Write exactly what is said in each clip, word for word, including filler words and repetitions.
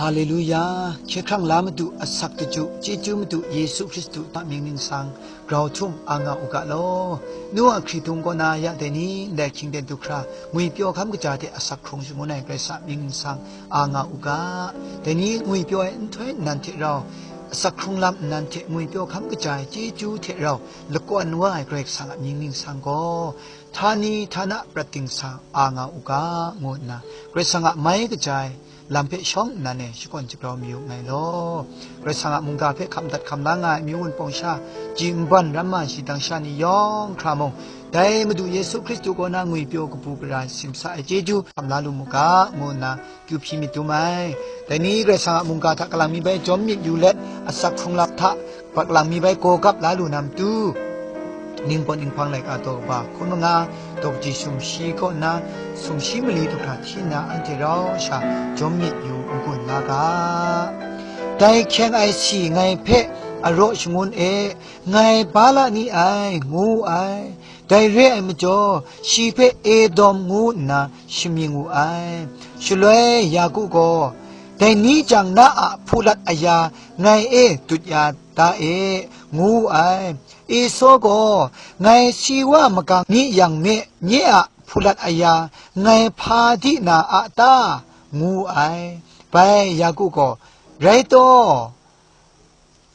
Haleluya! Hkye hkrang la Madu, asak daju, chyeju Madu Yesu Hkristu a mying ningsang, grau htum a nga u ga law. Nu a hkritung kaw na ya dai ni, ndai hkying ten du hkra, ngwipyaw hkam kaja hte asak hkrung shangun ai Karai Kasang a mying ningsang a nga u ga. Dai ni ngwipyaw ai nhtoi nnan hte rau, asak hkrung lam nnan hte ngwipyaw hkam kaja ai chyeju hte rau, lakawn wa ai Karai Kasang a mying ningsang gaw, htani htana prat ting sa a nga u ga, ngu nna, Karai Kasang a mai kaja ai lam hpe shawng nnan e shakawn shagrau mayu nngai law. Karai Kasang a mungga hpe hkam dat hkam la nga ai amyu wunpawng sha, ji nban ramma shi dang sha ni yawng hkra mung, dai Madu Yesu Hkristu kaw na ngwipyaw kabu gara simsa ai chyeju hkam la lu mu ga, ngu nna, kyu hpyi myit dum ai. Dai ni Karai Kasang a mungga hta kalang mi bai jawm myit yu let, asak hkrung lam hta, paklang mi bai gaw gap la lu na matu, ningpawt ninghpang laika daw kaba hkun manga, daw kaji sumshi kaw nna, sumshi mali daw hkra hti nna, anhte rau sha jawm myit yu n gun nga ga. Dai hkyeng ai si ngai hpe araw shangun e, ngai ba la ni ai, ngu wu ai. Dai re ai majaw, shi hpe Edom ngu nna shamying wu ai. Shaloi Yaku gaw, dai ni jang na a hpulat aya ngai e dut ya da e, ngu wu ai. Esau gaw, ngai si wa magang ni yang me, nye a hpulat aya ngai hpa di na a ta? Ngu wu ai. Bai Yaku gaw, rai taw,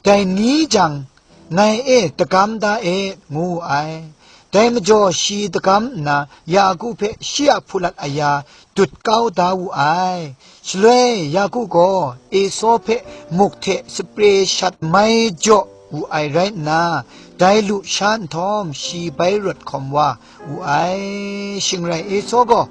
dai ni jang ngai e dagam da e, ngu wu ai. Dai majaw shi dagam nna, Yaku hpe shi a hpulat aya dut kau da wu ai. Shaloi Yaku gaw Esau hpe muk hte sapre shat mai jaw wu ai rai nna, dai lu sha nhtawm shi bai rawt hkawm wa wu ai. Shing rai Esau gaw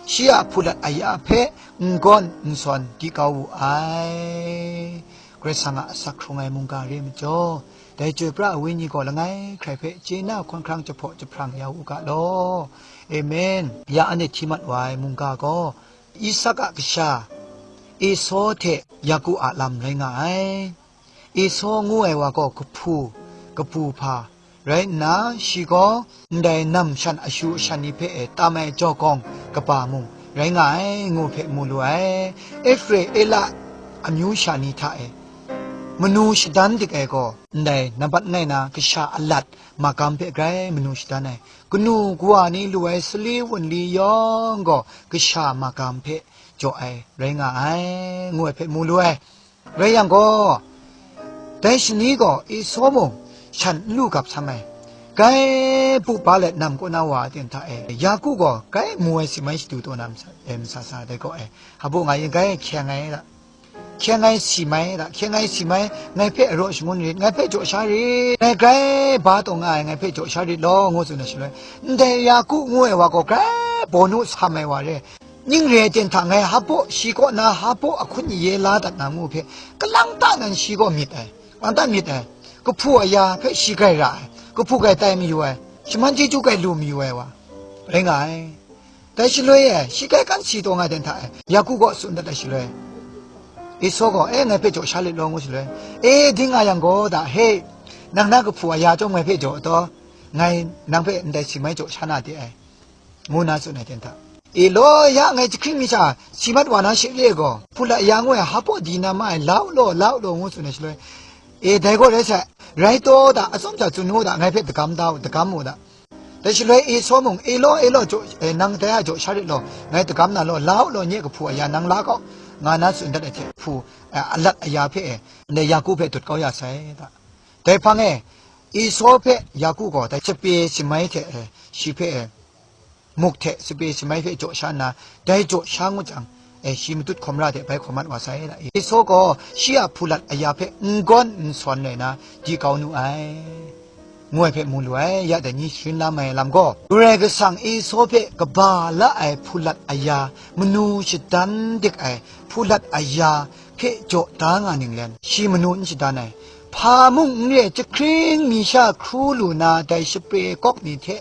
shi a hpulat aya hpe n-gawn n-sawn di kau wu ai. Karai Kasang a asak hkrung ai mungga re majaw, dai chyoi pra ai Wenyi gaw langai hkrai hpe chye na hkawn hkrang jahpaw jahprang ya u ga law. Amen. Ya anhte hti mat wa ai mungga gaw, Isak a kasha Esau hte Yaku a lam rai nga ai. Esau ngu ai wa gaw kahpu, kabu hpa rai nna, shi gaw ndai nam shan ashu ashan ni hpe e tam ai jawgawng kaba mung rai nga ai, ngu hpe mu lu ai. Efre Ela amyu sha ni hta e manu shadan dik ai gaw, ndai nambat ngai na kasha alat magam hpe grai manu shadan ai, kanu kawa ni lu ai sali wunli yawng gaw kasha magam hpe jaw ai rai nga ai, ngu ai hpe mu lu ai. Rai yang gaw, dai shani gaw Esau mung shan n lu gap sam ai. Grai bu ba let nam kaw na wa a ten hta e, Yaku gaw grai mu ai si mai shadu taw na masa, e, masa sa dai gaw e, hpa baw nga yin grai hkyeng ai da, hkyeng ai si mai da, hkyeng ai si mai, ngai hpe araw shangun rit, ngai hpe jaw sha rit, ngai grai ba taw nga ai, ngai hpe jaw sha rit law, ngu tsun ai shaloi, ndai Yaku ngu ai wa gaw grai bawnu sam ai wa re. Ning re ai ten hta ngai hpa baw shi kaw na hpa baw ahkun aye la dat na ngu hpe, kalang ta nan shi gaw myit ai, kalang ta myit ai. Kahpu aya hpe shi grai ra ai, kahpu grai tai mayu ai, shaman chyeju grai lu mayu ai wa rai nga ai. Dai shaloi e, shi grai kan si taw nga ai ten hta e, Yaku gaw tsun dat ai shaloi, Esau gaw, "E, ngai hpe jaw sha let law," ngu shaloi, "E, ding nga yang gaw da, he, nang na kahpu aya chyawm ngai hpe jaw taw, ngai nang hpe ndai si mai jaw sha na de ai," ngu na tsun ai ten hta, "E law, ya ngai jahkring mi sha si mat wa na she re gaw, hpulat aya ngu ai hpa baw di na ma ai, la u law, la u law," ngu tsun ai shaloi, "E, dai gaw rai sai, rai taw da, atsawm hta tsun u da, ngai hpe dagam da u, dagam u da." Dai shaloi Esau mung, "E law, e law, jaw, e, nang dai a jaw sha rit law, ngai dagam na law, la u law, nye kahpu aya nang la kau," nga na tsun dat ai hte, hpu, e, alat aya hpe, e, ndai Yaku hpe dut kau ya sai da. Dai hpang e, Esau hpe Yaku gaw dai sape si mai hte, e, shi hpe, e, muk hte sape si mai hpe jaw sha nna, dai jaw sha ngut jang, e, shi matut hkawm ra de bai hkawm mat wa sai da. Esau gaw shi a hpulat aya hpe n-gawn n-sawn rai na di kau nu ai, ngu ai hpe mu lu ai. Ya dai ni sharin la mai ai lam gaw, Karai Kasang Esau hpe kaba la ai hpulat aya, manu shadan dik ai hpulat aya hpe jaw da nga ninglen, shi manu n shadan ai, hpa mung n re ai, jahkring mi sha hkru lu na dai shapre kawk ni hte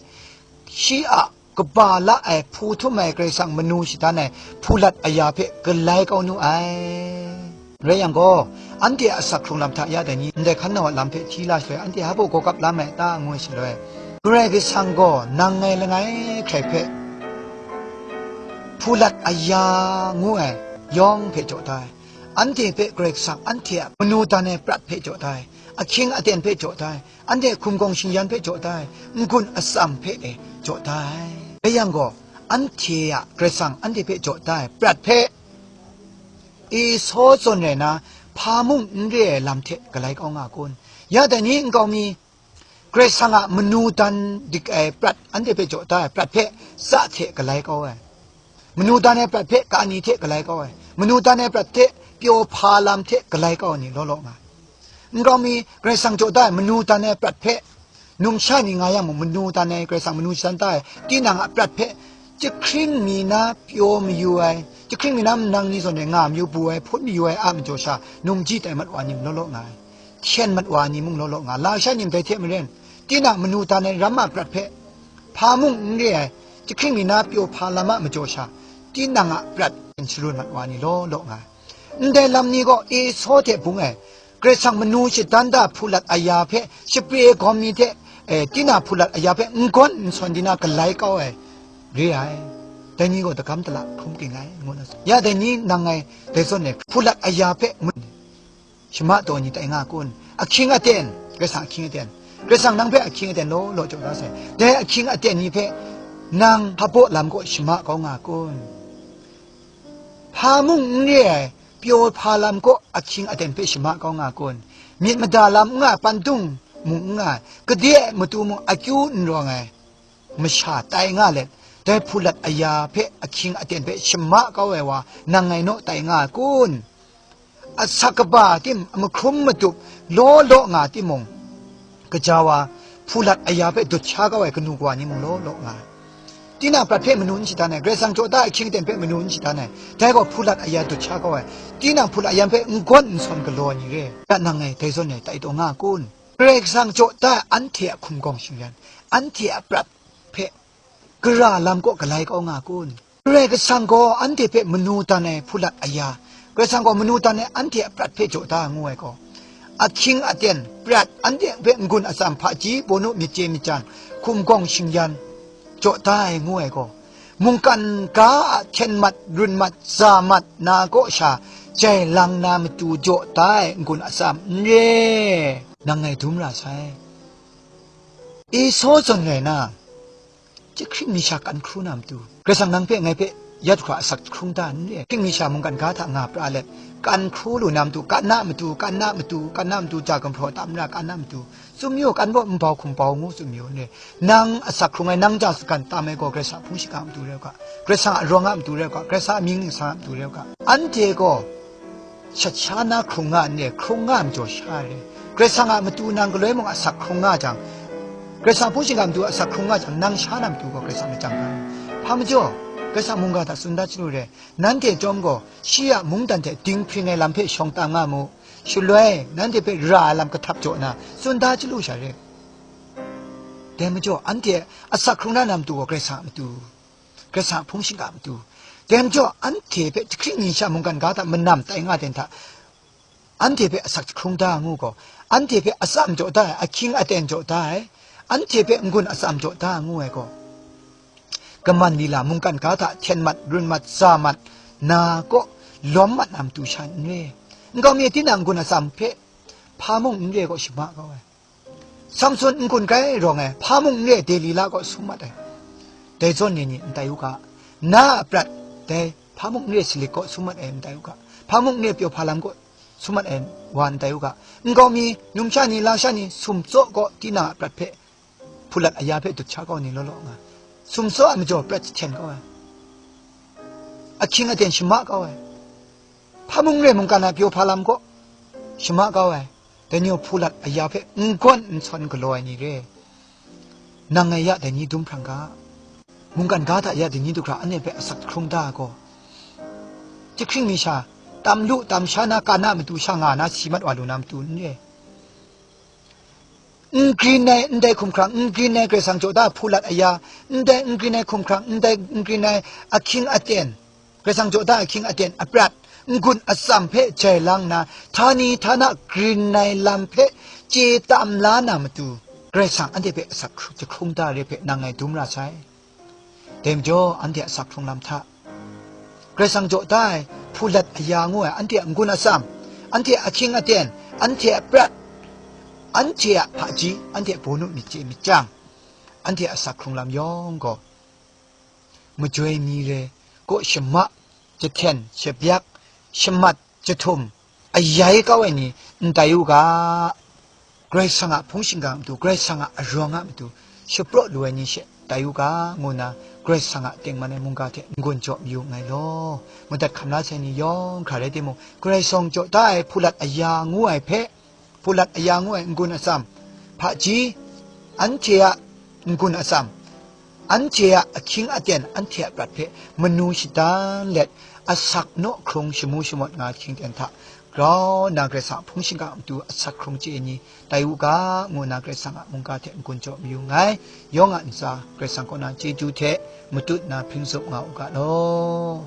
shi a kaba la ai hpu htum ai Karai Kasang manu shadan ai hpulat aya hpe galai kau nu ai. Rai yang gaw, anhte a asak hkrung lam hta ya dai ni, ndai hkan nau a lam hpe hti la shaloi, anhte hpa baw gaw gap la mai ta, ngu ai shaloi, Karai Kasang gaw nang ngai langai hkrai hpe hpulat aya ngu ai yawng hpe jaw da ai. Anhte hpe Karai Kasang anhte a manu dan ai prat hpe jaw da ai, ahkying aten hpe jaw da ai, anhte hkumgawng shingyan hpe jaw da ai, n-gun atsam hpe e jaw da ai. Rai yang gaw, anhte a Karai Kasang anhte hpe jaw da ai prat hpe Esau zawn rai na, hpa mung n re ai lam hte galai kau nga kun? Ya dai ni nkau mi, Karai Kasang a manu dan dik ai prat, anhte hpe jaw da ai prat hpe tsa hte galai kau ai. Manu dan ai prat hpe kani hte galai kau ai. Manu dan ai prat hte pyaw hpa lam hte galai kau ai ni law law nga ai. Nkau mi, Karai Kasang jaw da ai manu dan ai prat hpe, numsha ni nga yang mung, manu dan ai Karai Kasang manu shadan da ai tinang a prat hpe, jahkring mi na pyaw mayu ai, jahkring mi na manang ni zawn e nga mayu bu ai, hpun mayu ai a majaw sha, num ji tai mat wa ni mung law law nga ai. Hkyen mat wa ni mung law law nga, lasha ni ndai hte maren, tinang manu dan ai ram a prat hpe, hpa mung n re ai, jahkring mi na pyaw hpa lam a majaw sha, tinang a prat sharun mat wa ni law law nga ai. Ndai lam ni gaw Esau hte bung ai, Karai Kasang manu shadan da hpulat aya hpe, shapre gawm ni hte, eh, tina hpulat aya hpe n-gawn n-sawn di na galai kau ai, re ai. Dai ni gaw dagam dala hkrum ging ai, ngu na tsun. Ya dai ni nang ngai dai zawn e hpulat aya hpe ngut shama taw ni tai nga kun? Ahkying aten, Karai Kasang ahkying aten, Karai Kasang nang hpe ahkying aten law law jaw da sai. Dai ahkying aten ni hpe nang hpabaw lam kaw shama kau nga kun? Hpa mung n re ai pyaw hpa lam kaw ahkying aten hpe shama kau nga kun? Myit mada lam n nga, pandung mung n nga, gade ai matu mung akyu n rawng ai masha tai nga let, dai hpulat aya hpe ahkying aten hpe shama kau ai wa nang ngai naw tai nga kun? Asak kaba tim, a mahkrum matup law law nga timung, gaja wa, hpulat aya hpe dut sha kau ai kanu kawa ni mung law law nga ai. Tinang prat hpe manu n shadan ai, Karai Kasang jaw da ahkying aten hpe manu n shadan ai, dai gaw hpulat aya dut sha kau ai. Tinang hpulat aya hpe n-gawn n-sawn galaw ai ni re, ya nang ngai dai zawn e tai taw nga kun? Karai Kasang jaw da ai anhte a hkumgawng shingyan, anhte a prat hpe gara lam kaw galai kau nga kun? Karai Kasang gaw anhte hpe manu dan ai hpulat aya, Karai Kasang gaw manu dan ai anhte a prat hpe jaw da ngu ai gaw, ahkying aten, prat, anhte hpe n-gun atsam, hpaji, bawnu, myit chye myit jan, hkumgawng shingyan jaw da ai ngu ai gaw, mungkan ga a hten mat, run mat, za mat na kaw sha jai lang na matu jaw da ai n-gun atsam n re, nang ngai dum ra sai. Esau zawn rai na, jahkring mi sha kan hkru na matu, Karai Kasang nang hpe ngai hpe ya hkra asak jahkrung da n re. Jahkring mi sha mungkan ga hta nga pra let, kan hkru lu na matu, kan na matu, kan na matu, kan na matu, ja gumhpraw tam ra, kan na matu, tsun mayu, kan baw nbau hkum bau ngu tsun mayu n re. Nang asak hkrung ai, nang ja sagan tam ai gaw Karai Kasang a hpung shingkang a matu rai u ga, Karai Kasang a arawng a matu rai u ga, Karai Kasang a mying ningsang a matu rai u ga. Anhte gaw shat sha na hkrung nga n re, hkrung nga ai majaw sha ai re. Karai Kasang a matu nang galoi mung asak hkrung nga jang, Karai Kasang a hpung shingkang a matu asak hkrung nga jang, nang sha na matu gaw Karai Kasang lajang hkra ai. Hpa majaw, Karai Kasang mungga hta tsun da chyalu re, nanhte chyawm gaw shi a mungdan hte dinghpring ai lam hpe shawng tam nga mu, shaloi nanhte hpe ra ai lam kahtap jaw na tsun da chyalu sha re. Dai majaw, anhte asak hkrung na na matu gaw Karai Kasang a matu, Karai Kasang a hpung shingkang a matu. Dai majaw, anhte hpe jahkring mi sha mungkan ga hta manam tai nga ten hta, anhte hpe asak jahkrung da ngu gaw, anhte hpe atsam jaw da ai, ahkying aten jaw da ai, anhte hpe n-gun atsam jaw da ngu ai gaw, kaman lila mungkan ga hta hten mat, run mat, za mat na kaw lawm mat na matu sha n re. Nkau mi tinang n-gun atsam hpe hpa mung n re gaw shama kau ai. Samson n-gun grai rawng ai, hpa mung n re Delila kaw sum mat ai. Dai zawn ni ni n tai u ga, na a prat dai hpa mung n re salit kaw sum mat ai n tai u ga, hpa mung n re pyaw hpa lam kaw sum mat ai wa n tai u ga, nkau mi, numsha ni, lasha ni, sumtsaw kaw tinang a prat hpe, hpulat aya hpe dut sha kau ni law law nga, sumtsaw a majaw prat jahten kau ai, ahkying aten shama kau ai, hpa mung n re mungkan a pyaw hpa lam kaw shama kau ai, dai ni gaw hpulat aya hpe n-gawn n-sawn galaw ai ni re. Nang ngai ya dai ni dum hprang ga, mungkan ga hta ya dai ni du hkra anhte hpe asak jahkrung da ai gaw, jahkring mi sha, tam lu tam sha na, ka na matu sha nga na si mat wa lu na matu n re. N grin ai ndai hkumhkrang, n grin ai Karai Kasang jaw da hpulat aya, ndai n grin ai hkumhkrang, ndai n grin ai ahkying aten, Karai Kasang jaw da ahkying aten aprat, n-gun atsam hpe jai lang nna, htani htana grin ai lam hpe chye tam la na matu, Karai Kasang anhte hpe asak jahkrung da re hpe nang ngai dum ra sai. Dai majaw, anhte asak hkrung lam hta, Karai Kasang jaw da ai hpulat aya ngu ai, anhte a n-gun atsam, anhte a ahkying aten, anhte a prat, anhte a hpaji, anhte a bawnu myit chye myit chyang, anhte a asak hkrung lam yawng gaw, majoi mi re, kaw shama, jahten, shabyak, shamat, jahtum, ayai kau ai ni n tai u ga, Karai Kasang a hpung shingkang a matu, Karai Kasang a arawng a matu, shapraw lu ai ni she tai u ga, ngu nna Karai Kasang a tengman ai mungga hte n-gun jaw mayu nngai law. Madat hkam la sai ni yawng hkra rai timung, Karai Kasang jaw da ai hpulat aya ngu ai hpe, hpulat aya ngu ai n-gun atsam, hpaji, anhte a n-gun atsam, anhte a ahkying aten, anhte a prat hpe manu shadan let, asak naw hkrung shamu shamawt nga ai hkying ten hta, grau nna Karai Kasang a hpung shingkang a matu asak hkrung chye ai ni tai u ga, ngu nna Karai Kasang a mungga hte n-gun jaw mayu nngai. Yawng a ntsa Karai Kasang kaw na chyeju hte matut nna hpring zup nga u ga law.